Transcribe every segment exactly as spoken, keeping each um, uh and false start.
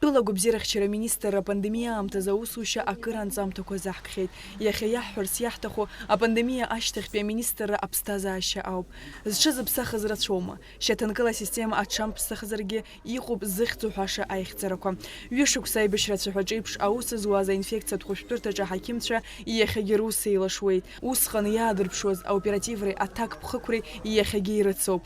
Ҳтәыла агәабзиарахьчара аминистрра апандемиа аамҭазы аусушьа акыр анҵамҭақәа заҳкхьеит. Иахьа иаҳҳәарц иаҳҭаху, апандемиа ашьҭахьтәи аминистрра аԥсҭазаашьа ауп. Зҽызыԥсахыз рацәоума? Шьаҭанкыла асистема аҽамԥсахзаргьы, иҟоуп зыхьӡ уҳәаша аихьӡарақәа. Ҩышықәса аибашьра ацәаҳәаҿ еиԥш аус зуаз аинфекциатә хәышәтәырҭаҿы аҳақьымцәа иахьагьы рус еилашуеит. Усҟан иаадырԥшуаз аоперативреи аҭакԥхықәреи иахьагьы ирыцуп.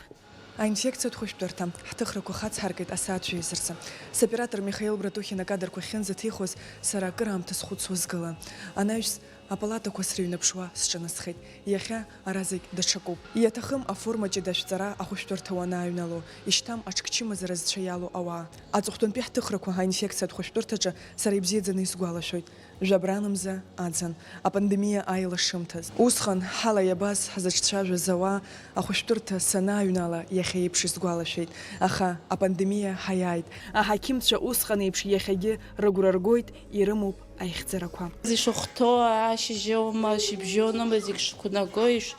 Аинфекциатә хәышәтәырҭа. Ҳҭыхрақәа хацҳаркит асааҭ жәеиза рзы. Соператор Михаил Братухин акадрқәа ахьынӡаҭихуаз, сара акыраамҭа схәыцуа сгылан. Анаҩс, апалатақәа срыҩнаԥшуа сҿынасхеит. Иахьа ара зегь даҽакуп. Иаҭахым аформа ҷыда ашәҵара ахәышәтәырҭа уанааҩнало, ишьҭам аҽкчымазара зцәа иалоу ауаа. Аҵыхәтәантәи ҳҭыхрақәа аинфекциатә хәышәтәырҭаҿы сара ибзиаӡаны исгәалашәоит. Жәабранмза аӡын. Апандемиа аилашымҭаз. Усҟан ҳала иабаз ҳзыҿцәажәаз ауаа ахәышәтәырҭа санааҩнала иахьа еиԥш исгәалашәеит. Аха апандемиа ҳаиааит. Аҳақьымцәа усҟан еиԥш иахьагьы рыгәра ргоит, ирымоуп аихьӡарақәа. Ишахәҭоу ашьыжьоума, шьыбжьоноума зегь шқәнаго, иш-,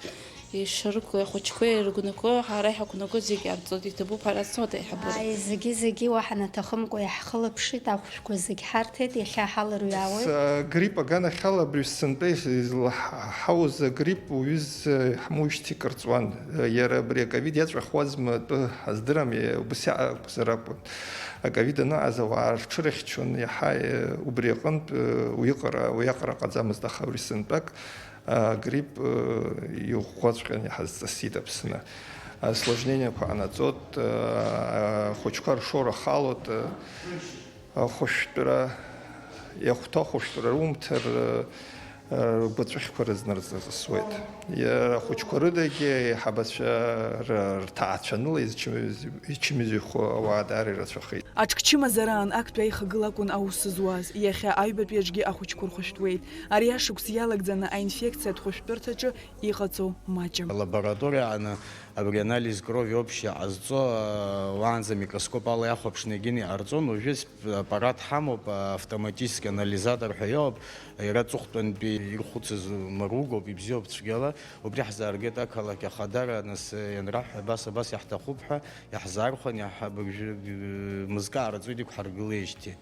ишыргу, ахәыҷқәа иргәнаго, ҳара иҳақәнаго зегь ҟарҵоит, иҭабуп ҳара ацоит аиҳабыра. Ааи, зегьы-зегьы уаҳа наҭахымкәа иаҳхылаԥшит, ахәшәқәа зегь ҳарҭеит, иахьа ҳаларҩаауеит. С-, грипп аганахьала абри сынтәа излаҳауз агрипп уҩыза иаҳмоушьҭ икырҵуан. Иара абри аковид иаҵәахуазма атәы ҳаздырам, убас иаҟақәзар акәын. Аковид аныҟаз ауаа рҽырыхьчон, иаҳа, э, убри аҟынтә, э, уиаҟара, уиаҟара ҟаӡамызт, аха абри сынтәак, а, грипп, э, иӷәӷәаҵәҟьан иҳазҵасит Аԥсны. Осложнениақәа ҟанаҵот, э, ахәыҷқәа ршоура халот, э, ахәышәтәра, иахәҭоу ахәышәтәра румҭар, э, ргәаҵәахьқәа рызнарҵысуеит. Иара ахәыҷқәа рыдагьы аиҳабацәа р-, рҭаацәаныла изчым-, изчымазаҩхо ауаа даара ирацәахеит. Аҽкчымазараан актәи аихагыла акәын аус зуаз, иахьа аҩбатәи аҿгьы ахәыҷқәа рхәышәтәуеит. Ари ашықәс иалагӡаны аинфекциатә хәышәтәырҭаҿы иҟаҵоу маҷым. Алабораториа аҟны абри анализ крови общий ҟазҵо, уаанӡа микроскоп ала иахәаԥшны егьин иҟарҵон, уажәы аппарат ҳамоуп, автоматический анализатор ҳәа иоуп, иара аҵыхәтәантәи ирхәыцыз маругоуп, ибзиоуп цәгьала, убри ҳзааргеит ақалақь ахадара, нас ианраҳҳәа, абас, абас иаҳҭахуп ҳәа, иаҳзаархәан, иаҳ-, абыржәы, мызкы аараҵоит иқәҳаргылеижьҭеи.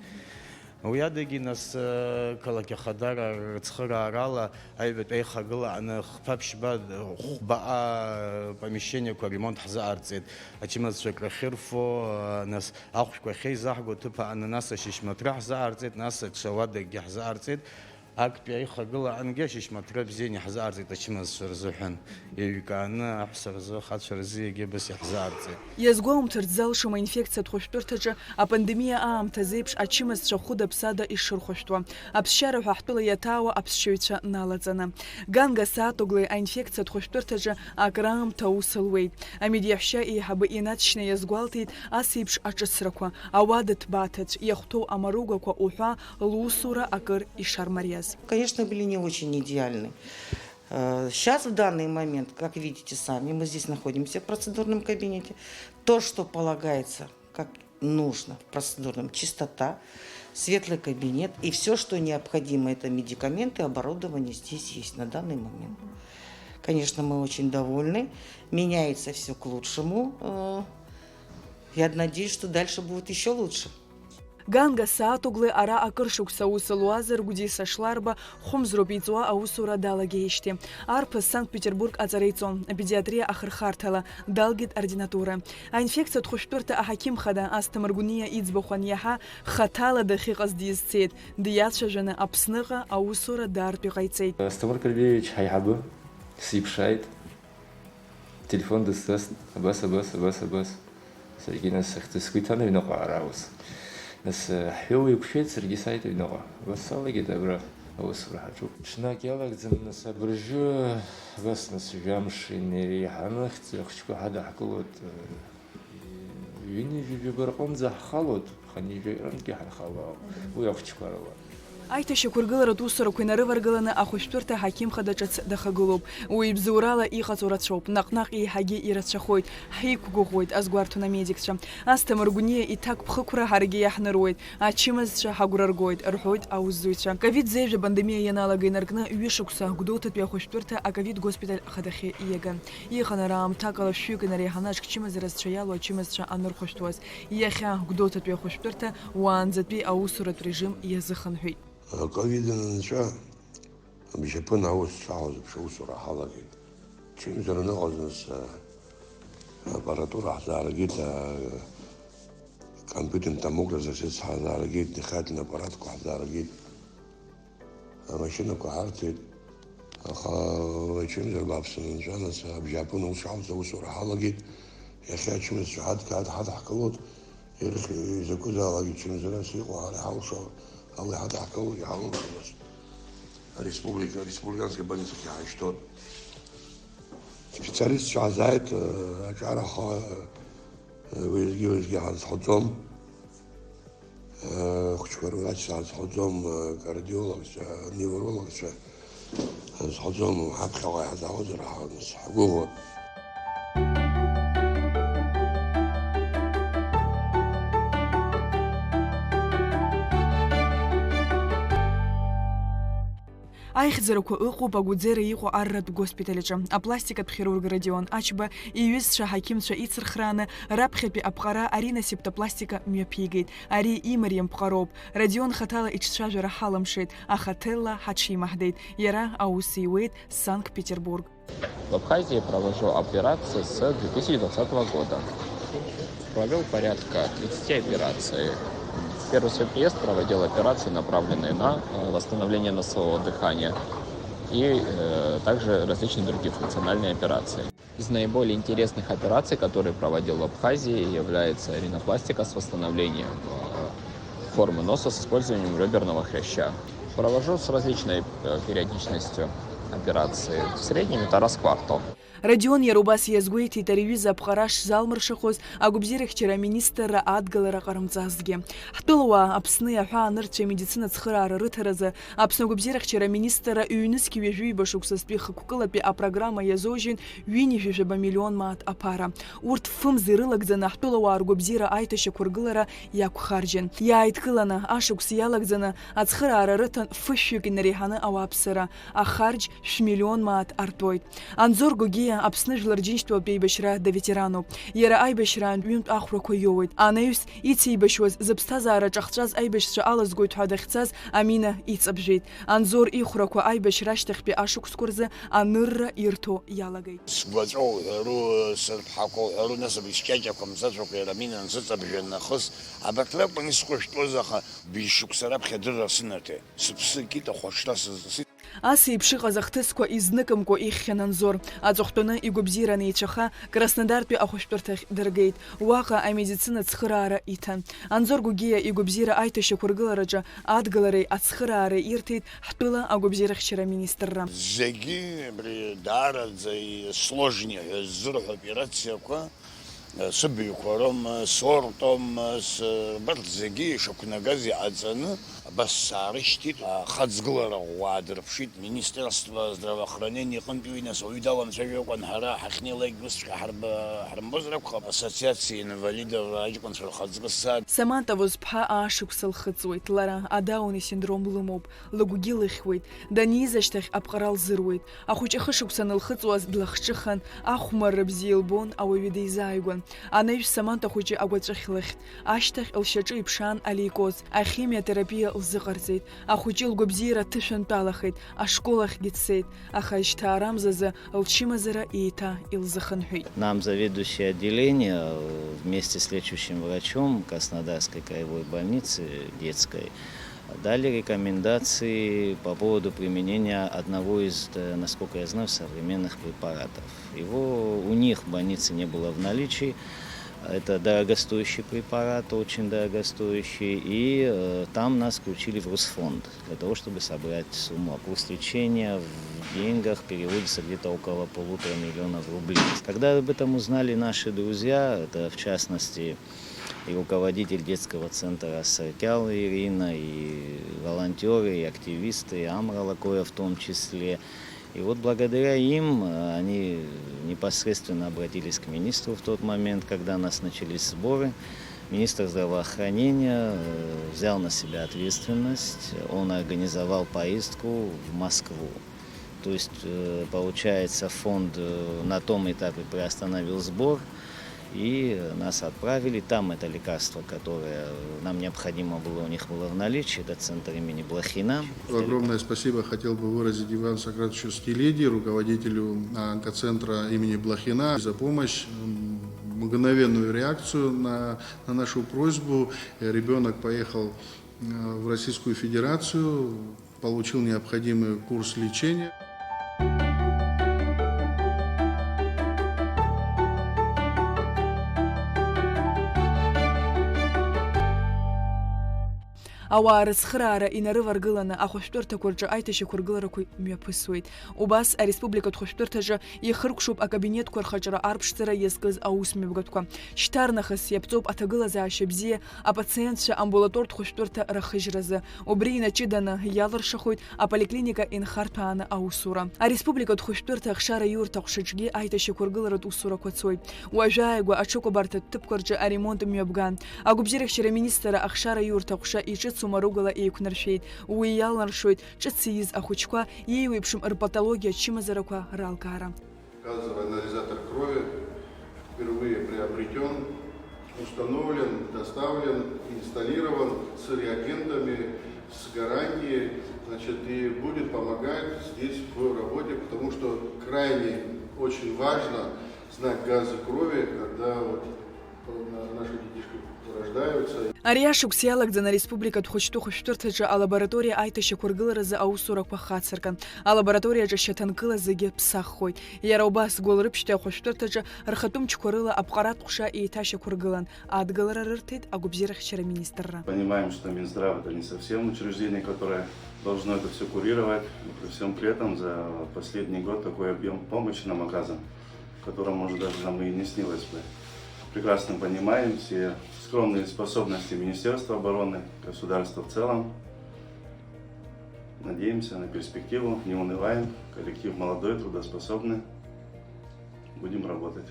Уи адагьы, нас, ақалақь ахадара рыцхыраарала, аҩбатәи аихагыла аҟны хԥа-ԥшьба, хәбаҟа помещениақәа ремонт ҳзыҟарҵеит, ачымазцәа крахьырфо, нас, ахәшәқәа ахьеизаҳго аҭыԥ аҟны, нас, ашьышьмаҭра ҳзыҟарҵеит, нас, аҽа уадакгьы ҳзыҟарҵеит. Актәи аихагыла аҟынгьы ашьышьмаҭра бзианы иаҳзыҟарҵеит ачымазцәа рзыҳәан, еиҩкааны аҳәса рзы, ахацәа рзы иагьа абас иаҳзыҟарҵеит. Иазгәоумҭарц залшом аинфекциатә хәышәтәырҭаҿы апандемиа аамҭазы еиԥш ачымазцәа хәыда-ԥсада ишырхәышәтәуа, аԥсшьара ҳәа ҳтәыла иаҭаауа аԥсшьаҩцәа налаҵаны. Ганга Саатоглеи аинфекциатә хәышәтәырҭаҿы акраамҭа аус луеит. Амедиаҳәшьа еиҳабы инаҵшьны иазгәалҭеит ас еиԥш аҿыцрақәа, ауада ҭбааҭыцә, иахәҭоу амаругақәа уҳәа лусура акыр ишармариаз. Конечно, были не очень идеальны. Э, щас, в данный момент, как видите сами, мы здесь находимся в процедурном кабинете. То, что полагается, как нужно в процедурном: чистота, светлый кабинет и всё, что необходимо, это медикаменты, оборудование здесь есть на данный момент. Конечно, мы очень довольны, меняется всё к лучшему. Э, я надеюсь, что дальше будет ещё лучше. Ганга Саатоглы ара акыр шықәса аус луазар, Гәдиса Шларба хәымзроуп иҵуа аусура далагеижьҭеи. Арԥыс Санкт-Петербург аҵара иҵон, апедиатриа ахырхарҭала, далгеит ординатура. Аинфекциатә хәышәтәырҭа аҳақьым хада Асҭамыр Гәниа иӡбахә аниаҳа, хаҭала дахьыҟаз дизцеит, диацәажәаны Аԥсныҟа аусура даартә иҟаиҵеит. Асҭамыр Кырбеиевич ҳаиҳабы сиԥшааит. Телефон дысҵаст, абас, абас, абас, абас. Саргьы нас сахьцо сгәы иҭан аҩныҟа ара аус. Нас, э, ҳҩы еиқәшәеит, саргьы сааит аҩныҟа. Абас салагеит абра аусура ҳаҿуп. Ҽнак иалагӡаны, нас абыржәы, абас, нас, жәамш инеиҳаны ахьӡ-, ахәыҷқәа ҳадаҳкылоит, э, ҩынҩажәи жәаба рҟынӡа ҳхалоит, хынҩажәаҩрантәгьы ҳанхало ауп, уи ахәыҷқәа рыла. Аиҭашьақәыргыларатә усурақәа инарываргыланы ахәышәтәырҭа аҳақьым хада ҿыц дахагылоуп. Уи бзоурала иҟаҵоу рацәоуп, наҟ-наҟ еиҳагьы ирацәахоит, ҳиқәгәыӷуеит, азгәарҭон амедикцәа. Асҭамыр Гәниа иҭакԥхықәра ҳаргьы иаҳныруеит, ачымазцәа ҳагәра ргоит, рҳәоит аусзуҩцәа. Ковид зеижә апандемиа ианалага инаркны ҩышықәса Гәдоуҭатәи ахәышәтәырҭа аковид госпиталь хадахьы ииаган. Иҟан ара аамҭакала шәҩык инареиҳаны аҽкчымазаразцәа иалоу ачымазцәа анырхәышәтәуаз. Иахьа Гәдоуҭатәи ахәышәтәырҭа уаанӡатәи аусуратә режим иазыхынҳәит. Аковид анынҵәа, абжьаԥын аус шаҳауаз еиԥш аусура ҳалагеит. Чымзараны ыҟаз нас, а, аппаратура ҳзааргеит, а, компьютерный томограф зыхьыз ҳзааргеит, дыхательный аппаратқәа ҳзааргеит. Амашьынақәа ҳарҭеит, аха ачымазара бааԥс анынҵәа, нас абжьааԥын аус шаҳауаз аусура ҳалагеит. Иахьа ачымазцәа ҳадкаат, ҳадаҳкылоит. Ирыхь-, изакәызаалак ачымазара ас иҟоу ҳара иҳалшо ала иҳадаҳкылоит, иҳалоуп нас. Ареспублика, ареспубликанская больницахь иҳашьҭоит. Специалистцәа ҳазааит, э, аҿараха, э, уеизгьы-уеизгьы ҳазхәыцуам. Э, хәыҷқәа рврачцәа ҳазхәыцуам, э, кардиологцәа, неврологцәа ҳазхәыцуам, ҳаԥхьаҟа иҳазаауазар ҳа-, нас ҳгәыӷуа. Аихьӡарақәа ыҟоуп Агәӡера иҟоу арратә госпиталь аҿы. Апластикатә хирург Родион Ачба иҩызцәа ҳақьымцәа ицырхрааны, раԥхьатәи аԥҟара аринасептопластика мҩаԥигеит. Ари имариам ԥҟароуп. Родион хаҭала иҿцәажәара ҳалымшеит, аха ҭелла ҳаҽимаҳдеит. Иара аус иуеит Санкт-Петербург. В Абхазии провожу операции с две тысячи двадцатого года. Провёл порядка тридцати операций. В первый свой приезд проводил операции, направленные на, э, восстановление носового дыхания и, э, также различные другие функциональные операции. Из наиболее интересных операций, которые проводил в Абхазии, является ринопластика с восстановлением, э, формы носа с использованием реберного хряща. Провожу с различной, э, периодичностью операции. В среднем это раз в квартал. Родион иара убас иазгәеиҭеит ари аҩыза аԥҟара шзалмыршахоз агәабзиарахьчара аминистрра адгалара ҟарымҵазҭгьы. Ҳтәылауаа Аԥсни аҳәаанырцәи амедицина ацхыраара рыҭаразы Аԥсны агәабзиарахьчара аминистрра ҩнызқь ҩажәи ҩба шықәсазтәи хықәкылатәи апрограмма иазоужьын ҩынҩажәи жәаба миллион мааҭ аԥара. Урҭ фымз ирылагӡаны ҳтәылауаа ргәабзиара аиҭашьақәыргылара иақәхарџьан. Иааидкыланы, ашықәс иалагӡаны ацхыраара рыҭан фышәҩык инареиҳаны ауааԥсыра. Ахарџь шәмиллион мааҭ артәоит. Анзор Гогиа Аԥсны Жәлар Џьынџьтәылатә еибашьра даветерануп. Иара аибашьраан ҩынтә ахәрақәа иоуеит. Анаҩс ицеибашьуаз, зыԥсҭазаара ҿахҵәаз аибашьцәа алазгоит ҳәа дахьцаз амина иҵабжәеит. Анзор ихәрақәа аибашьра ашьҭахьтәи ашықәсқәа рзы анырра ирҭо иалагеит. Сгәаҵәа уҳәару, сырԥҳақәа уҳәару, нас абри сҷаҷақәа мцацәақәа иара амина нсыҵабжәан нахыс, абарҭ ракәын исхәышәтәуаз, аха быжь шықәса раԥхьа адырра сынарҭеит. Сыԥсы акит ахәаҽра сызсит. Ас еиԥш иҟаз ахҭысқәа изныкымкәа ихьхьан Анзор. Аҵыхәтәаны игәабзиара анеицәаха, Краснодартәи ахәышәтәырҭахь дыргеит. Уаҟа амедицина цхыраара иҭан. Анзор Гогиа игәабзиара аиҭашьақәыргылараҿы адгалареи ацхыраареи ирҭеит ҳтәыла агәабзиарахьчара аминистрра. Зегьы абри даараӡа сложни ҳәа ззырҳәо операциақәа, сыбаҩқәа роума, сортома, с-, абарҭ зегьы ишақәнагаз иҟаҵаны, абас саарышьҭит. Ахаҵгылара ӷәӷәа аадырԥшит, Министерство здравоохранения иҟынтәи уи нас ауаҩы даламцәажәакәан, ҳара ҳахьнеилакгьы усҵәҟьа ҳарба-, ҳрымбозар акәхап, ассоциациа инвалидов аҷкәынцәа рхаҵкы сцан. Саманта Возԥҳа аашықәса лхыҵуеит. Лара аДауни синдром лымоуп, лыгәгьы лыхьуеит. Даниз ашьҭахь аԥҟара лзыруеит. Ахәыҷы хышықәса анылхыҵуаз длахҿыхан, ахәмарра бзиа илбон, ауаҩы дизааигәан. Анаҩс Саманта хәыҷы агәаҵәахь лыхьт. Ашьҭахь лшьаҿа иԥшаан алейкоз, ахимиотерапиа лзыҟарҵеит. Ахәыҷы лгәабзиара ҭышәынтәалахеит, ашкол ахьгьы дцеит, аха ажьҭаарамзазы лчымазара еиҭа илзыхынҳәит. Нам заведующий отделения, э, вместе с лечащим врачом Краснодарской краевой больницы детской дали рекомендации по поводу применения одного из, э, насколько я знаю, современных препаратов. Его у них в больнице не было в наличии. Это дорогостоящий препарат, очень дорогостоящий. И, э, там нас включили в Русфонд для того, чтобы собрать сумму. А курс лечения в деньгах переводится где-то около полутора миллионов рублей. Когда об этом узнали наши друзья, это в частности И руководитель детского центра Саркял Ирина, и волонтеры, и активисты, и Амра Лакоя в том числе. И вот благодаря им, э, они непосредственно обратились к министру в тот момент, когда у нас начались сборы. Министр здравоохранения, э, взял на себя ответственность, он организовал поездку в Москву. То есть, э, получается, фонд, э, на том этапе приостановил сбор, и, э, нас отправили. Там это лекарство, которое, э, нам необходимо было, у них было в наличии, это центр имени Блохина. Огромное спасибо хотел бы выразить Ивану Сократовичу Стилиди, руководителю, а, онкоцентра имени Блохина, за помощь, м, мгновенную реакцию на, на нашу просьбу. Э, ребёнок поехал, э, в Российскую Федерацию, получил необходимый курс лечения. Ауаа рыцхыраара инарываргыланы ахәышәтәырҭақәа рҿы аиҭашьақәыргыларақәа мҩаԥысуеит. Убас ареспубликатә хәышәтәырҭаҿы ихыркәшоуп акабинетқәа рхаҿра арԥшӡара иазкыз аусмҩаԥгатәқәа. Шьҭарнахыс иаԥҵоуп аҭагылазаашьа бзиа апациентцәа амбулатортә хәышәтәырҭа рахыжьразы. Убри инаҷыданы иалыршахоит аполиклиника инхарҭәааны аусура. Ареспубликатә хәышәтәырҭа ахшара иурҭ аҟәшаҿгьы аиҭашьақәыргыларатә усурақәа цоит. Уажәааигәа аҽыкәабарҭатә ҭыԥқәа рҿы аремонт мҩаԥган. Агәабзиарахьчара министрра ахшара иурҭ аҟәша иҿыцу маругала еиқәнаршәеит. Уи иалнаршоит ҿыц ииз ахәыҷқәа иеиуеиԥшым рпатологиа ачымазарақәа ралкаара. Газовый анализатор крови впервые приобретён, установлен, доставлен, инсталлирован с реагентами, с гарантией, значит, и будет помогать здесь в работе, потому что крайне очень важно знать газы крови, когда вот, э, на-, наши детишки рождаются. Ари ашықәс иалагӡаны ареспубликатә хәыҷтәы хәышәтәырҭаҿы алабораториа аиҭашьақәыргыларазы аусурақәа хацыркын. Алабораториаҿы шьаҭанкыла зегьы ԥсаххоит. Иара убас Гәылрыԥшьтәи ахәышәтәырҭаҿы рхатәы мчқәа рыла аԥҟаратә ҟәша еиҭашьақәыргылан, адгылара рырҭеит агәабзиарахьчара министрра. Понимаем, что Минздрав — это не совсем учреждение, которое должно это всё курировать. Но при всём при этом за последний год такой объём помощи нам оказан, которая, может, даже нам и не снилась бы. Прекрасно понимаем все скромные способности Министерства обороны, государства в целом. Надеемся на перспективу, не унываем. Коллектив молодой, трудоспособный. Будем работать.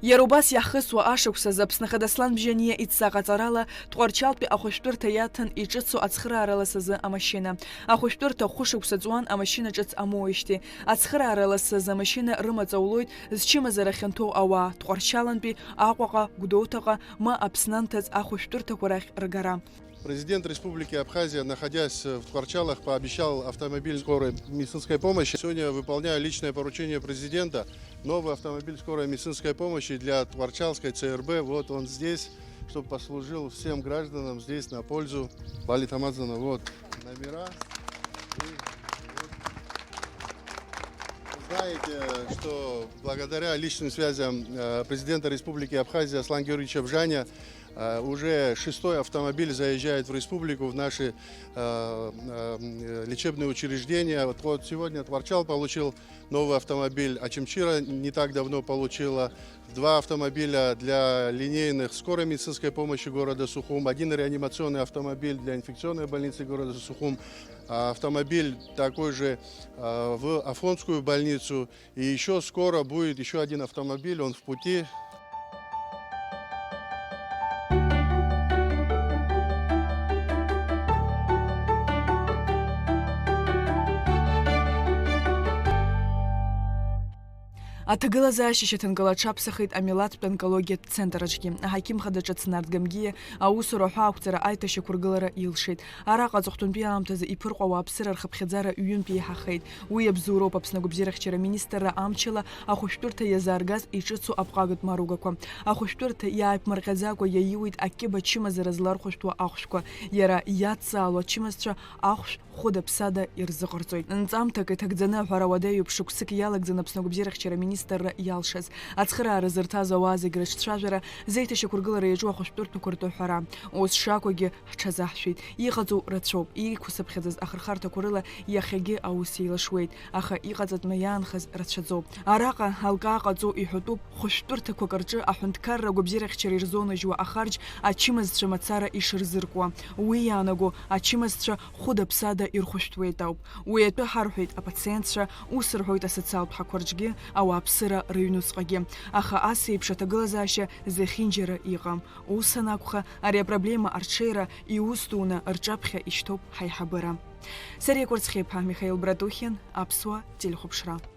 Иара убас иаҳхысуа ашықәс азы Аԥсны Ахада Аслан Бжьаниа идҵа ҟаҵарала Тҟәарчалтәи ахәышәтәырҭа иаҭан иҿыцу ацхыраара ласазы амашьына. Ахәышәтәырҭа хәышықәса ҵуан амашьына ҿыц амоуижьҭеи. Ацхыраара ласазы амашьына рымаҵ аулоит зчымазара хьанҭоу ауаа Тҟәарчалантәи, Аҟәаҟа, Гәдоуҭаҟа, ма Аԥсны анҭыҵ ахәышәтәырҭақәа рахь ргара. Президент Республики Абхазия, находясь в Тхуарчалах, пообещал автомобиль скорой медицинской помощи. Сегодня выполняю личное поручение президента. Новый автомобиль скорой медицинской помощи для Тхуарчалской Ц Р Б. Вот он здесь, чтобы послужил всем гражданам здесь на пользу. Бали Тамадзана, вот номера. И вот знаете, что благодаря личным связям, э, президента Республики Абхазия Аслана Георгиевича Бжаня, э, уже шестой автомобиль заезжает в республику, в наши, э, э, лечебные учреждения. Вот, вот сегодня Тхуарчал получил новый автомобиль, Очамчира не так давно получила. Два автомобиля для линейных скорой медицинской помощи города Сухум, один реанимационный автомобиль для инфекционной больницы города Сухум, а, автомобиль такой же, а, в Афонскую больницу. И ещё скоро будет ещё один автомобиль, он в пути. Аҭагылазаашьа шьаҭанкыла аҽаԥсахит амилаҭтә онкологиатә центр аҿгьы. Аҳақьым хада ҿыц Нарҭ Гамгиа аусура аҳәаақәҵара аиҭашьақәыргылара илшеит. Араҟа аҵыхәтәантәи аамҭазы иԥырҟо ауааԥсыра рхыԥхьаӡара ҩынтә еиҳахеит. Уи иабзоуроуп Аԥсны агәабзиарахьчара аминистрра амчала ахәышәтәырҭа иазааргаз иҿыцу аԥҟагатә маругақәа. Ахәышәтәырҭа иааиԥмырҟьаӡакәа иаиуеит акьыба ачымазара злархәышәтәуа ахәшәқәа. Иара иадҵаало ачымазцәа ахәшә хәыда-ԥсада ирзыҟарҵоит. Нҵамҭак иҭагӡаны аҳәара уадаҩуп, шықәсык иалагӡаны Аԥсны агәабзиарахьчара аминистрра Дара иалшаз, ацхыраара зырҭаз ауаа зегь рыҿцәажәара, зеиҭашьақәыргылара иаҿу ахәышәтәырҭақәа ртәы ҳәара. Ус шакәагьы ҳҽазаҳшәеит. Иҟаҵоу рацәоуп, еиқәсыԥхьаӡаз ахырхарҭақәа рыла иахьагьы аус еилашуеит, аха иҟаҵатәны иаанхаз рацәаӡоуп. Араҟа алкаа ҟаҵо иҳәатәуп, хәышәтәырҭақәак рҿы аҳәынҭқарра агәабзиарахьчара ирзоуны ахарџь ачымазцәа мацара ишырзыркуа. Уи иаанаго ачымазцәа хәыда-ԥсада ирхәышәтәуеит ауп. Уи атәы ҳарҳәеит апациентцәа, ус рҳәоит асоциалтә ҳақәа рҿгьы, ауааԥсыра рыҩнуҵҟагьы. Аха ас еиԥш аҭагылазаашьа зехьынџьара иҟам. Ус анакәха, ари апроблема арҽеира иус дуны рҿаԥхьа ишьҭоуп ҳаиҳабыра. Сариа Кәарцхьиԥҳа, Михаил Братухин, Аԥсуа телехәаԥшра.